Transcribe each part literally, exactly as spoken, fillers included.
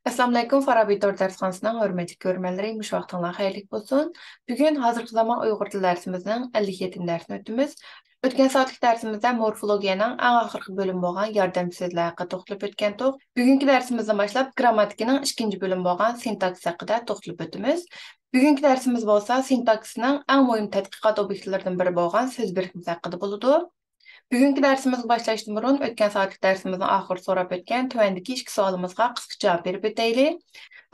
ئەسسالامۇئەلەيكۇم، فارابى تور دەرسخانىسىنىڭ ھۆرمەتلىك كۆرۈرمەنلىرى، مۇشۇ ۋاقتىڭلار خەيرلىك بولسۇن. بۈگۈن ھازىرقى زامان ئۇيغۇر تىل دەرسىمىزنىڭ ئەللىك يەتتىنچى دەرسىنى ئۆتىمىز. ئۆتكەن سائەتلىك دەرسىمىزدە مورفولوگىيەنىڭ ئەڭ ئاخىرقى بۆلۈمى بولغان ياردەم سۆزلەر ھەققىدە توختىلىپ ئۆتكەنتۇق. بۈگۈنكى دەرسىمىزدىن باشلاپ گىرامماتىكىنىڭ ئىككىنچى بۆلۈمى بولغان سىنتاكسىس ھەققىدە توختىلىپ ئۆتىمىز. بۈگۈنكى دەرسىمىز بولسا سىنتاكسىسنىڭ ئەڭ مۇھىم تەتقىقات ئوبيېكتلىرىدىن بىرى بولغان سۆز بىرىكمىسى ھەققىدە بولىدۇ. بۈگۈنكى دەرسىمىزگە باشلاشتىن بۇرۇن، ئۆتكەن سائەتلىك دەرسىمىزنىڭ ئاخىرىدا سوراپ ئۆتكەن تۆۋەندىكى ئىككى سوئالىمىزغا قىسقىچە جاۋاب بېرىپ ئۆتەيلى.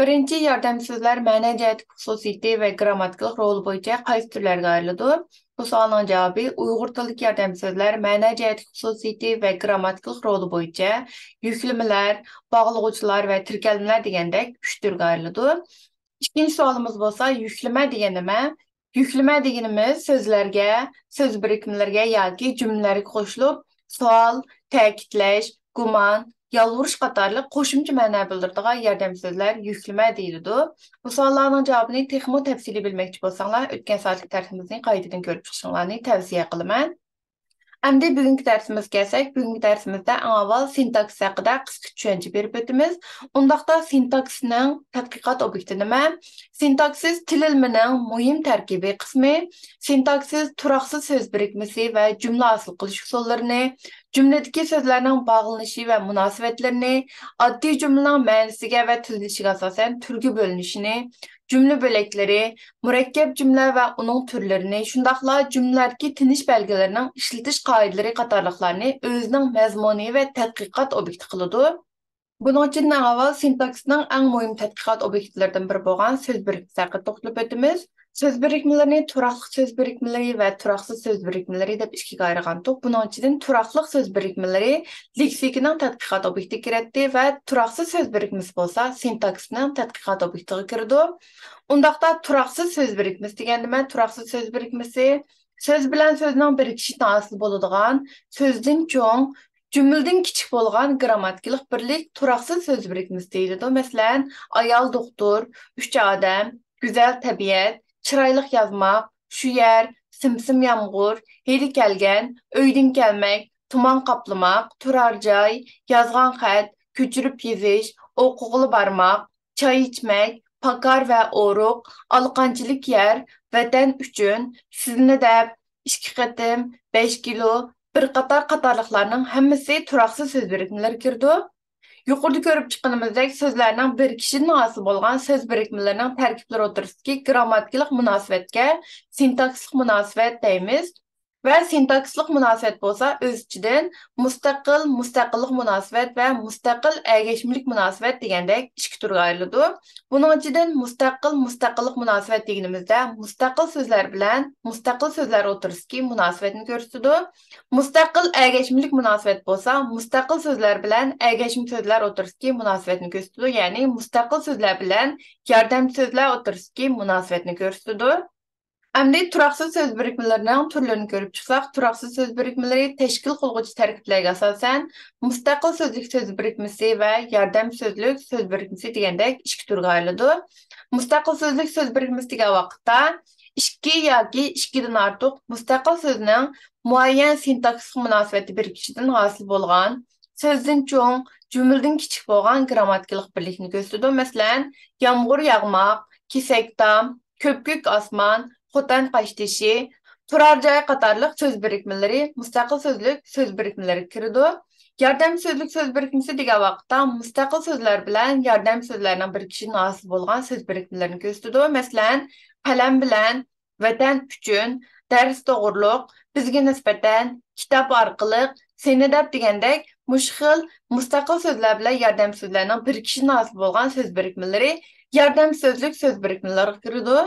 بىرىنچى، ياردەم سۆزلەر مەنە جەھەتتىكى خۇسۇسىيىتى ۋە گىرامماتىكىلىق رولى بويىچە قايسى تۈرلەرگە ئايرىلىدۇ؟ بۇ سوئالنىڭ جاۋابى ئۇيغۇر تىلىدىكى ياردەم سۆزلەر مەنە جەھەتتىكى خۇسۇسىيىتى ۋە گىرامماتىكىلىق رولى بويىچە يۈكلىمىلەر، باغلىغۇچىلار ۋە تىركەلمىلەر دېگەندەك ئۈچ تۈرگە ئايرىلىدۇ. ئىككىنچى سوئالىمىز بولسا، يۈكلىمە دېگەن نېمە؟ يۈكلىمە دېگىنىمىز سۆزلەرگە، سۆز بىرىكمىلىرىگە ياكى جۈملىلەرگە قوشۇلۇپ سوئال، تەكىتلەش، گۇمان، يالۋۇرۇش قاتارلىق قوشۇمچە مەنە بىلدۈرىدىغان ياردەم سۆزلەر يۈكلىمە دېيىلىدۇ. بۇ سوئاللارنىڭ جاۋابىنى تېخىمۇ تەپسىلىي بىلمەكچى بولساڭلار، ئۆتكەن سائەتلىك دەرسىمىزنى قايتىدىن كۆرۈپ چىقىشىڭلارنى تەۋسىيە قىلىمەن. ئەمدى بۈگۈنكى دەرسىمىزگە كەلسەك، بۈگۈنكى دەرسىمىزدە ئەڭ ئاۋۋال سىنتاكسىس ھەققىدە قىسقىچە چۈشەنچە بېرىپ ئۆتىمىز. ئۇنداقتا سىنتاكسىسنىڭ تەتقىقات ئوبيېكتى نېمە؟ سىنتاكسىس تىل ئىلمىنىڭ مۇھىم تەركىبىي قىسمى. سىنتاكسىس تۇراقسىز سۆز بىرىكمىسى ۋە جۈملە ھاسىل قىلىش ئۇسۇللىرىنى، جۈملىدىكى سۆزلەرنىڭ باغلىنىشى ۋە مۇناسىۋەتلىرىنى، ئاددىي جۈملىنىڭ مەنىسىگە ۋە تۈزۈلۈشىگە ئاساسەن تۈرگە بۆلۈنۈشىنى، جۈملە بۆلەكلىرى، مۇرەككەپ جۈملە ۋە ئۇنىڭ تۈرلىرىنى، شۇنداقلا جۈملىلەردىكى تىنىش بەلگىلىرىنىڭ ئىشلىتىش قائىدىلىرى قاتارلىقلارنى ئۆزىنىڭ مەزمۇنى ۋە تەتقىقات ئوبيېكتى قىلىدۇ. بۇنىڭ ئۈچۈن ئەڭ ئاۋۋال سىنتاكسىسنىڭ ئەڭ مۇھىم تەتقىقات ئوبيېكتلىرىدىن بىرى بولغان سۆز بىرىكمىسى ھەققىدە توختىلىپ ئۆتىمىز. سۆز بىرىكمىلىرىنى تۇراقلىق سۆز بىرىكمىلىرى ۋە تۇراقسىز سۆز بىرىكمىلىرى دەپ ئىككىگە ئايرىغانتۇق. بۇنىڭ ئىچىدىن تۇراقلىق سۆز بىرىكمىلىرى لېكسىكىنىڭ تەتقىقات ئوبيېكتىگە كىرەتتى ۋە تۇراقسىز سۆز بىرىكمىسى بولسا سىنتاكسىسنىڭ تەتقىقات ئوبيېكتىغا كىرىدۇ. ئۇنداقتا تۇراقسىز سۆز بىرىكمىسى دېگەن نېمە؟ تۇراقسىز سۆز بىرىكمىسى سۆز بىلەن سۆزنىڭ بىرىكىشىدىن ھاسىل بولىدىغان، سۆزدىن چوڭ، جۈملىدىن كىچىك بولغان گىرامماتىكىلىق بىرلىك تۇراقسىز سۆز بىرىكمىسى دېيىلىدۇ. مەسىلەن، ئايال دوختۇر، ئۈچ ئادەم، گۈزەل تەبىئەت، چىرايلىق يازماق، شۇ يەر، سىم-سىم يامغۇر، ھېلى كەلگەن، ئۆيدىن كەلمەك، تۇمان قاپلىماق، تۇرار جاي، يازغان خەت، كۆچۈرۈپ يېزىش، ئوقۇغىلى بارماق، چاي ئىچمەك، پاكار ۋە ئورۇق، ئالىقانچىلىك يەر، ۋەتەن ئۈچۈن، سىزنى دەپ، ئىككى قېتىم، بەش كىلو، بىر قاتار قاتارلىقلارنىڭ ھەممىسى تۇراقسىز سۆز بىرىكمىلىرىگە كىرىدۇ. يۇقىرىدا كۆرۈپ چىققىنىمىزدەك، سۆزلەرنىڭ بىرىكىشىدىن ھاسىل بولغان سۆز بىرىكمىلىرىنىڭ تەركىبلىرى ئوتتۇرىسىدىكى گىرامماتىكىلىق مۇناسىۋەتكە سىنتاكسىسلىق مۇناسىۋەت دەيمىز. ۋە سىنتاكسىسلىق مۇناسىۋەت بولسا ئۆز ئىچىدىن مۇستەقىل، مۇستەقىللىق مۇناسىۋەت ۋە مۇستەقىل ئەگەشمىلىك مۇناسىۋەت دېگەندەك ئىككى تۈرگە ئايرىلىدۇ. بۇنىڭ ئىچىدىن مۇستەقىل، مۇستەقىللىق مۇناسىۋەت دېگىنىمىزدە مۇستەقىل سۆزلەر بىلەن مۇستەقىل سۆزلەر ئوتتۇرىسىدىكى مۇناسىۋەتنى كۆرسىتىدۇ. مۇستەقىل ئەگەشمىلىك مۇناسىۋەت بولسا مۇستەقىل سۆزلەر بىلەن ئەگەشمە سۆزلەر ئوتتۇرىسىدىكى مۇناسىۋەتنى كۆرسىتىدۇ، يەنى مۇستەقىل سۆزلەر بىلەن ياردەم سۆزلەر ئوتتۇرىسىدىكى مۇناسىۋەتنى كۆرسىتىدۇ. ئەمدى تۇراقسىز سۆز بىرىكمىلىرىنىڭ تۈرلىرىنى كۆرۈپ چىقساق، تۇراقسىز سۆز بىرىكمىلىرى تەشكىل قىلغۇچى تەركىبلەرگە ئاساسەن، مۇستەقىل سۆزلۈك سۆز بىرىكمىسى ۋە ياردەم سۆزلۈك سۆز بىرىكمىسى دېگەندەك ئىككى تۈرگە ئايرىلىدۇ. مۇستەقىل سۆزلۈك سۆز بىرىكمىسى دېگەن ۋاقىتتا ئىككى ياكى ئىككىدىن ئارتۇق مۇستەقىل سۆزنىڭ مۇئەييەن سىنتاكسىسلىق مۇناسىۋەتتە بىرىكىشىدىن ھاسىل بولغان، سۆزدىن چوڭ، جۈملىدىن كىچىك بولغان گىرامماتىكىلىق بىرلىكنى كۆرسىتىدۇ. مەسىلەن، يامغۇر ياغماق، كېسەك تام، كۆپكۆك ئاسمان، خوتەن قاشتېشى، تۇرار جاي قاتارلىق سۆز بىرىكمىلىرى مۇستەقىل سۆزلۈك سۆز بىرىكمىلىرىگە كىرىدۇ. ياردەم سۆزلۈك سۆز بىرىكمىسى دېگەن ۋاقىتتا مۇستەقىل سۆزلەر بىلەن ياردەم سۆزلەرنىڭ بىرىكىشىدىن ھاسىل بولغان سۆز بىرىكمىلىرىنى كۆرسىتىدۇ. مەسىلەن، قەلەم بىلەن، ۋەتەن ئۈچۈن، دەرس توغرۇلۇق، بىزگە نىسبەتەن، كىتاب ئارقىلىق، سېنى دەپ دېگەندەك مۇشۇ خىل مۇستەقىل سۆزلەر بىلەن ياردەم سۆزلەرنىڭ بىرىكىشىدىن ھاسىل بولغان سۆز بىرىكمىلىرى ياردەم سۆزلۈك سۆز بىرىكمىلىرىگە كىرىدۇ.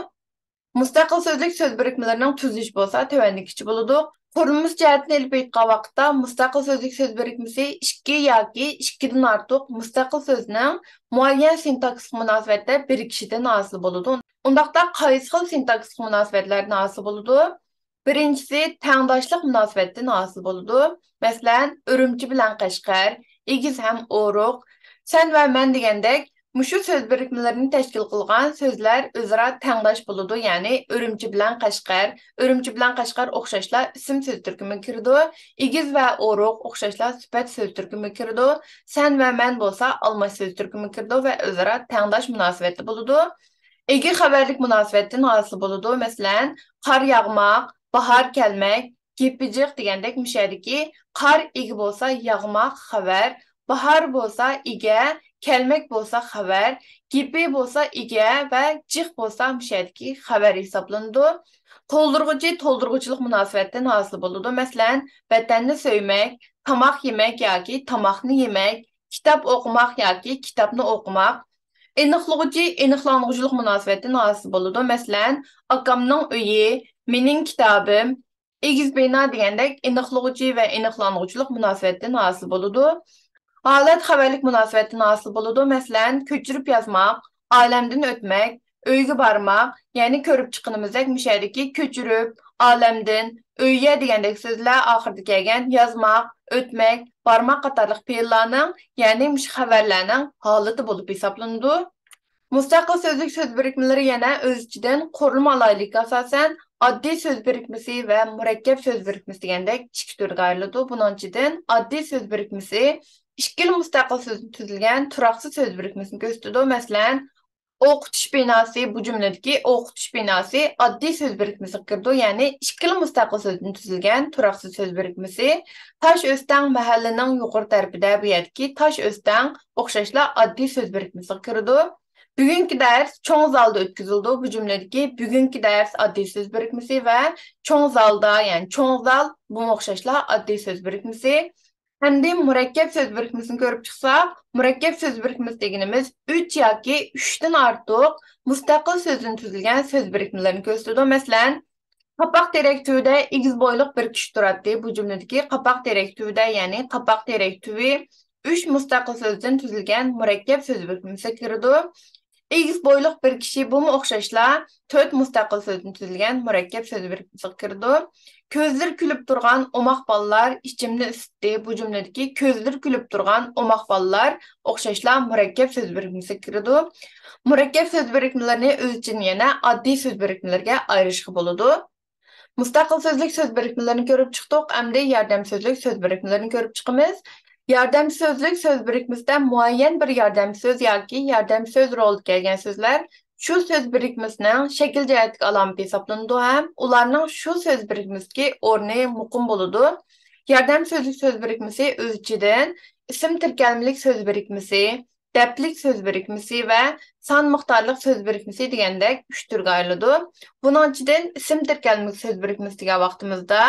مۇستەقىل سۆزلۈك سۆز بىرىكمىلىرىنىڭ تۈزۈلۈشى بولسا تۆۋەندىكىچە بولىدۇ. قۇرۇلمىسى جەھەتتىن ئېلىپ ئېيتقان ۋاقىتتا، مۇستەقىل سۆزلۈك سۆز بىرىكمىسى ئىككى ياكى ئىككىدىن ئارتۇق مۇستەقىل سۆزنىڭ مۇئەييەن سىنتاكسىسلىق مۇناسىۋەتتە بىرىكىشىدىن ھاسىل بولىدۇ. ئۇنداقتا قايسى خىل سىنتاكسىسلىق مۇناسىۋەتلەردىن ھاسىل بولىدۇ؟ بىرىنچىسى تەڭداشلىق مۇناسىۋەتتىن ھاسىل بولىدۇ. مەسىلەن، ئۈرۈمچى بىلەن قەشقەر، ئېگىز ھەم ئورۇق، سەن ۋە مەن دېگەندەك مۇشۇ سۆز بىرىكمىلىرىنى تەشكىل قىلغان سۆزلەر ئۆزئارا تەڭداش بولىدۇ، يەنى ئۈرۈمچى بىلەن قەشقەر، ئۈرۈمچى بىلەن قەشقەر ئوخشاشلا ئىسىم سۆز تۈركۈمىگە كىرىدۇ. ئېگىز ۋە ئورۇق ئوخشاشلا سۈپەت سۆز تۈركۈمىگە كىرىدۇ. سەن ۋە مەن بولسا ئالماش سۆز تۈركۈمىگە كىرىدۇ ۋە ئۆزئارا تەڭداش مۇناسىۋەتتە بولىدۇ. ئىگە خەۋەرلىك مۇناسىۋەتتىن ھاسىل بولىدۇ. مەسىلەن، قار ياغماق، باھار كەلمەك، گېپى جىق دېگەندەك مۇشۇ يەردىكى قار ئىگە بولسا ياغماق خەۋەر، باھار بولسا ئىگە، كەلمەك بولسا خەۋەر، گېپى بولسا ئىگە ۋە جىق بولسا مۇشۇ يەردىكى خەۋەر ھېسابلىنىدۇ. تولدۇرغۇچى تولدۇرغۇچىلىق مۇناسىۋەتتىن ھاسىل بولىدۇ. مەسىلەن، ۋەتەننى سۆيمەك، تاماق يېمەك ياكى تاماقنى يېمەك، كىتاب ئوقۇماق ياكى كىتابنى ئوقۇماق. ئېنىقلىغۇچى ئېنىقلانغۇچىلىق مۇناسىۋەتتىن ھاسىل بولىدۇ. مەسىلەن، ئاكامنىڭ ئۆيى، مېنىڭ كىتابىم، ئېگىز بىنا دېگەندەك ئېنىقلىغۇچى ۋە ئېنىقلانغۇچىلىق مۇناسىۋەتتىن ھاسىل بولىدۇ. ھالەت خەۋەرلىك مۇناسىۋەتتىن ھاسىل بولىدۇ. مەسىلەن، كۆچۈرۈپ يازماق، ئالەمدىن ئۆتمەك، ئۆيگە بارماق، يەنى كۆرۈپ چىققىنىمىزدەك مۇشۇ يەردىكى كۆچۈرۈپ، ئالەمدىن، ئۆيگە دېگەندەك سۆزلەر ئاخىرىدا كەلگەن يازماق، ئۆتمەك، بارماق قاتارلىق پېئىللارنىڭ، يەنى مۇشۇ خەۋەرلەرنىڭ ھالىتى بولۇپ ھېسابلىنىدۇ. مۇستەقىل سۆزلۈك سۆز بىرىكمىلىرى يەنە ئۆز ئىچىدىن قۇرۇلما ئالاھىدىلىكىگە ئاساسەن ئاددىي سۆز بىرىكمىسى ۋە مۇرەككەپ سۆز بىرىكمىسى دېگەندەك ئىككى تۈرگە ئايرىلىدۇ. بۇنىڭ ئىچىدىن ئاددىي سۆز بىرىكمىسى ئىككىلا مۇستەقىل سۆزدىن تۈزۈلگەن تۇراقسىز سۆز بىرىكمىسىنى كۆرسىتىدۇ. مەسىلەن، ئوقۇتۇش بىناسى، بۇ جۈملىدىكى ئوقۇتۇش بىناسى ئاددىي سۆز بىرىكمىسىگە كىرىدۇ، يەنى ئىككىلا مۇستەقىل سۆزدىن تۈزۈلگەن تۇراقسىز سۆز بىرىكمىسى. تاش ئۆستەڭ مەھەللىنىڭ يۇقىرى تەرىپىدە، بۇ يەردىكى تاش ئۆستەڭ ئوخشاشلا ئاددىي سۆز بىرىكمىسىگە كىرىدۇ. بۈگۈنكى دەرس چوڭ زالدا ئۆتكۈزۈلىدۇ. بۇ جۈملىدىكى بۈگۈنكى دەرس ئاددىي سۆز بىرىكمىسى ۋە چوڭ زالدا، يەنى چوڭ زال، بۇمۇ ئوخشاشلا ئاددىي سۆز بىرىكمىسى. ئەمدى مۇرەككەپ سۆز بىرىكمىسىنى كۆرۈپ چىقساق، مۇرەككەپ سۆز بىرىكمىسى دېگىنىمىز ئۈچ ياكى ئۈچتىن ئارتۇق مۇستەقىل سۆزدىن تۈزۈلگەن سۆز بىرىكمىلىرىنى كۆرسىتىدۇ. مەسىلەن، قاپاق تېرەك تۈۋىدە ئېگىز بويلۇق بىر كىشى تۇراتتى. بۇ جۈملىدىكى قاپاق تېرەك تۈۋىدە، يەنى قاپاق تېرەك تۈۋى ئۈچ مۇستەقىل سۆزدىن تۈزۈلگەن مۇرەككەپ سۆز بىرىكمىسىگە كىرىدۇ. ئېگىز بويلۇق بىر كىشى، بۇمۇ ئوخشاشلا تۆت مۇستەقىل سۆزدىن تۈزۈلگەن مۇرەككەپ سۆز بىرىكمىسىگە كىرىدۇ. كۆزلىرى كۈلۈپ تۇرغان ئوماق بالىلار ئىچىمنى ئىسسىتتى. بۇ جۈملىدىكى كۆزلىرى كۈلۈپ تۇرغان ئوماق بالىلار ئوخشاشلا مۇرەككەپ سۆز بىرىكمىسىگە كىرىدۇ. مۇرەككەپ سۆز بىرىكمىلىرىنى ئۆز ئىچىدىن يەنە ئاددىي سۆز بىرىكمىلىرىگە ئايرىشقا بولىدۇ. مۇستەقىل سۆزلۈك سۆز بىرىكمىلىرىنى كۆرۈپ چىقتۇق، ئەمدى ياردەم سۆزلۈك سۆز بىرىكمىلىرىنى كۆرۈپ چىقىمىز. ياردەم سۆزلۈك سۆز بىرىكمىسىدە مۇئەييەن بىر ياردەم سۆز ياكى ياردەم سۆز رولىدا كەلگەن سۆزلەر شۇ سۆز بىرىكمىسىنىڭ شەكىل جەھەتتىكى ئالامىتى ھېسابلىنىدۇ ھەم ئۇلارنىڭ شۇ سۆز بىرىكمىسىدىكى ئورنى مۇقىم بولىدۇ. ياردەم سۆزلۈك سۆز بىرىكمىسى ئۆز ئىچىدىن ئىسىم تىركەلمىلىك سۆز بىرىكمىسى، دەپلىك سۆز بىرىكمىسى ۋە سان مىقدارلىق سۆز بىرىكمىسى دېگەندەك ئۈچ تۈرگە ئايرىلىدۇ. بۇنىڭ ئىچىدىن ئىسىم تىركەلمىلىك سۆز بىرىكمىسى دېگەن ۋاقتىمىزدا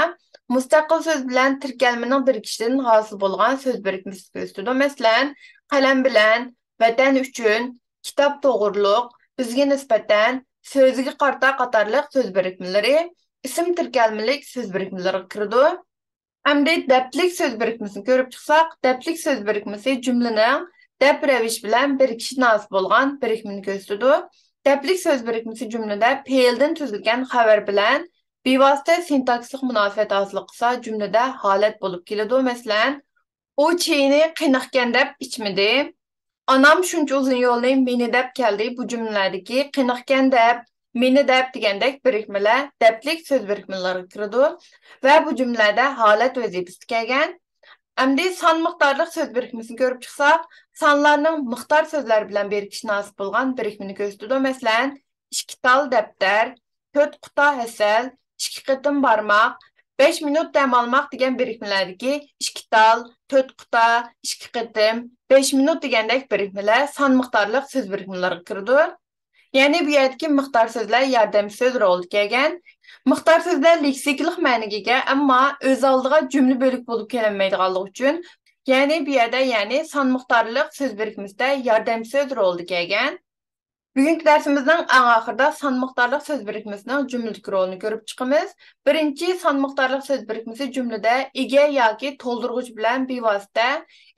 مۇستەقىل سۆز بىلەن تىركەلمىنىڭ بىرىكىشىدىن ھاسىل بولغان سۆز بىرىكمىسىنى كۆرسىتىدۇ. مەسىلەن، قەلەم بىلەن، ۋەتەن ئۈچۈن، كىتاب توغرۇلۇق، بىزگە نىسبەتەن، سۆزىگە قارىتا قاتارلىق سۆز بىرىكمىلىرى ئىسىم تىركەلمىلىك سۆز بىرىكمىلىرىگە كىرىدۇ. ئەمدى دەپلىك سۆز بىرىكمىسىنى كۆرۈپ چىقساق، دەپلىك سۆز بىرىكمىسى جۈملىنىڭ دەپ رەۋىشى بىلەن بىرىكىشىدىن ھاسىل بولغان بىرىكمىنى كۆرسىتىدۇ. دەپلىك سۆز بىرىكمىسى جۈملىدە پېئىلدىن تۈزۈلگەن خەۋەر بىلەن بىۋاسىتە سىنتاكسىسلىق مۇناسىۋەت ھاسىل قىلسا، جۈملىدە ھالەت بولۇپ كېلىدۇ. مەسىلەن، ئۇ چېيىنى قېنىقكەن دەپ ئىچمىدى. ئانام شۇنچە ئۇزۇن يولنى مېنى دەپ كەلدى. بۇ جۈملىلەردىكى قېنىقكەن دەپ، مېنى دەپ دېگەندەك بىرىكمىلەر دەپلىك سۆز بىرىكمىلىرىگە كىرىدۇ ۋە بۇ جۈملىلەردە ھالەت ۋەزىپىسىدە كەلگەن. ئەمدى سان مىقدارلىق سۆز بىرىكمىسىنى كۆرۈپ چىقساق، سانلارنىڭ مىقدار سۆزلەر بىلەن بىرىكىشىدىن ھاسىل بولغان بىرىكمىنى كۆرسىتىدۇ. مەسىلەن، ئىككى تال دەپتەر، تۆت قۇتا ھەسەل، ئىككى قېتىم بارماق، بەش مىنۇت دەم ئالماق دېگەن بىرىكمىلەردىكى ئىككى تال، تۆت قۇتا، ئىككى قېتىم، بەش مىنۇت دېگەندەك بىرىكمىلەر سان مىقدارلىق سۆز بىرىكمىلىرىگە كىرىدۇ. يەنى بۇ يەردىكى مىقدار سۆزلەر ياردەم سۆز رولىدا كەلگەن. مىقدار سۆزلەر لېكسىكىلىق مەنىگە ئىگە، ئەمما ئۆز ئالدىغا جۈملە بۆلۈك بولۇپ كېلەلمەيدىغانلىقى ئۈچۈن، يەنى بۇ يەردە، يەنى سان مىقدارلىق سۆز بىرىكمىسىدە ياردەم سۆز رولىدا كەلگەن. بۈگۈنكى دەرسىمىزنىڭ ئەڭ ئاخىرىدا سان مىقدارلىق سۆز بىرىكمىسىنىڭ جۈملىدىكى رولىنى كۆرۈپ چىقىمىز. بىرىنچى، سان مىقدارلىق سۆز بىرىكمىسى جۈملىدە ئىگە ياكى تولدۇرغۇچى بىلەن بىۋاسىتە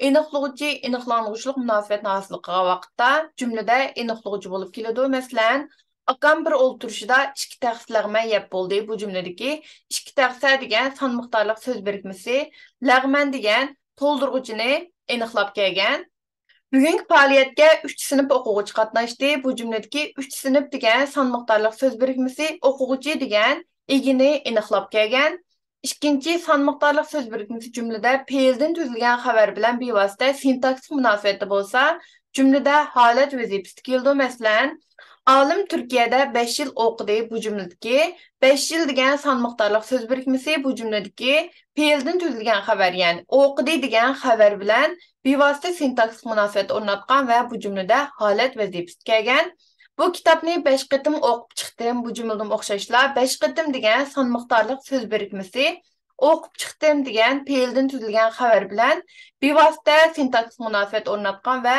ئېنىقلىغۇچى، ئېنىقلانغۇچىلىق مۇناسىۋەتنى ھاسىل قىلغان ۋاقىتتا جۈملىدە ئېنىقلىغۇچى بولۇپ كېلىدۇ. مەسىلەن، ئاكام بىر ئولتۇرۇشىدا ئىككى تەخسە لەغمەن يەپ بولدى. بۇ جۈملىدىكى ئىككى تەخسە دېگەن سان مىقدارلىق سۆز بىرىكمىسى لەغمەن دېگەن تولدۇرغۇچىنى ئېنىقلاپ كەلگەن. بۈگۈنكى پائالىيەتكە ئۈچ سىنىپ ئوقۇغۇچى قاتناشتى. بۇ جۈملىدىكى ئۈچ سىنىپ دېگەن سان مىقدارلىق سۆز بىرىكمىسى ئوقۇغۇچى دېگەن ئىگىنى ئېنىقلاپ كەلگەن. ئىككىنچى، سان مىقدارلىق سۆز بىرىكمىسى جۈملىدە پېئىلدىن تۈزۈلگەن خەۋەر بىلەن بىۋاسىتە سىنتاكسىس مۇناسىۋەتتە بولسا، جۈملىدە ھالەت ۋەزىپىسىدە كېلىدۇ. مەسىلەن، ئالىم تۈركىيەدە بەش يىل ئوقۇدى. بۇ جۈملىدىكى بەش يىل دېگەن سان مىقدارلىق سۆز بىرىكمىسى بۇ جۈملىدىكى پېئىلدىن تۈزۈلگەن خەۋەر، يەنى ئوقۇدى دېگەن خەۋەر بىلەن بىۋاسىتە سىنتاكسىس مۇناسىۋەت ئورناتقان ۋە بۇ جۈملىدە ھالەت ۋەزىپىسىدە كەلگەن. بۇ كىتابنى بەش قېتىم ئوقۇپ چىقتىم. بۇ جۈملىدىمۇ ئوخشاشلا، بەش قېتىم دېگەن سان مىقدارلىق سۆز بىرىكمىسى ئوقۇپ چىقتىم دېگەن پېئىلدىن تۈزۈلگەن خەۋەر بىلەن بىۋاسىتە سىنتاكسىس مۇناسىۋەت ئورناتقان ۋە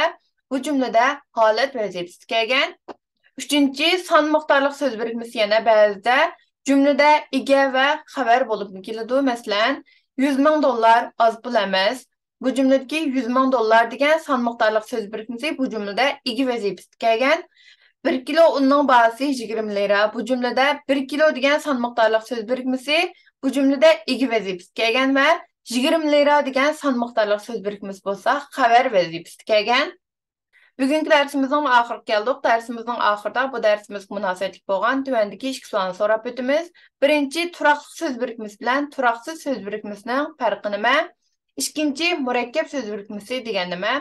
بۇ جۈملىدە ھالەت ۋەزىپىسىدە كەلگەن. ئۈچىنچى، سان مىقدارلىق سۆز بىرىكمىسى يەنە بەزىدە جۈملىدە ئىگە ۋە خەۋەر بولۇپمۇ كېلىدۇ. مەسىلەن، يۈز مىڭ دوللار ئاز پۇل ئەمەس. بۇ جۈملىدىكى يۈز مىڭ دوللار دېگەن سان مىقدارلىق سۆز بىرىكمىسى بۇ جۈملىدە ئىگە ۋەزىپىسىدە كەلگەن. بىر كىلو ئۇننىڭ باھاسى يىگىرمە لىرا. بۇ جۈملىدە بىر كىلو دېگەن سان مىقدارلىق سۆز بىرىكمىسى بۇ جۈملىدە ئىگە ۋەزىپىسىدە كەلگەن ۋە يىگىرمە لىرا دېگەن سان مىقدارلىق سۆز بىرىكمىسى بولسا خەۋەر ۋەزىپىسىدە كەلگەن. بۈگۈنكى دەرسىمىزنىڭ ئاخىرىغا كەلدۇق. دەرسىمىزنىڭ ئاخىرىدا بۇ دەرسىمىزگە مۇناسىۋەتلىك بولغان تۆۋەندىكى ئىككى سوئالنى سوراپ ئۆتىمىز. بىرىنچى، تۇراقلىق سۆز بىرىكمىسى بىلەن تۇراقسىز سۆز بىرىكمىسىنىڭ پەرقى نېمە؟ ئىككىنچى، مۇرەككەپ سۆز بىرىكمىسى دېگەن نېمە؟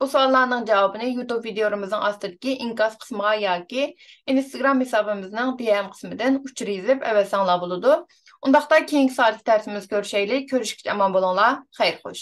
بۇ سوئاللارنىڭ جاۋابىنى يۇتۇب ۋىدىيولىرىمىزنىڭ ئاستىدىكى ئىنكاس قىسمىغا ياكى ئىنستاگرام ھېسابىمىزنىڭ دى ئېم قىسمىدىن ئۇچۇر يېزىپ ئەۋەتسەڭلار بولىدۇ. ئۇنداقتا كېيىنكى سائەتلىك دەرسىمىزدە كۆرۈشەيلى. كۆرۈشكىچە ئامان بولۇڭلار. خەير خوش.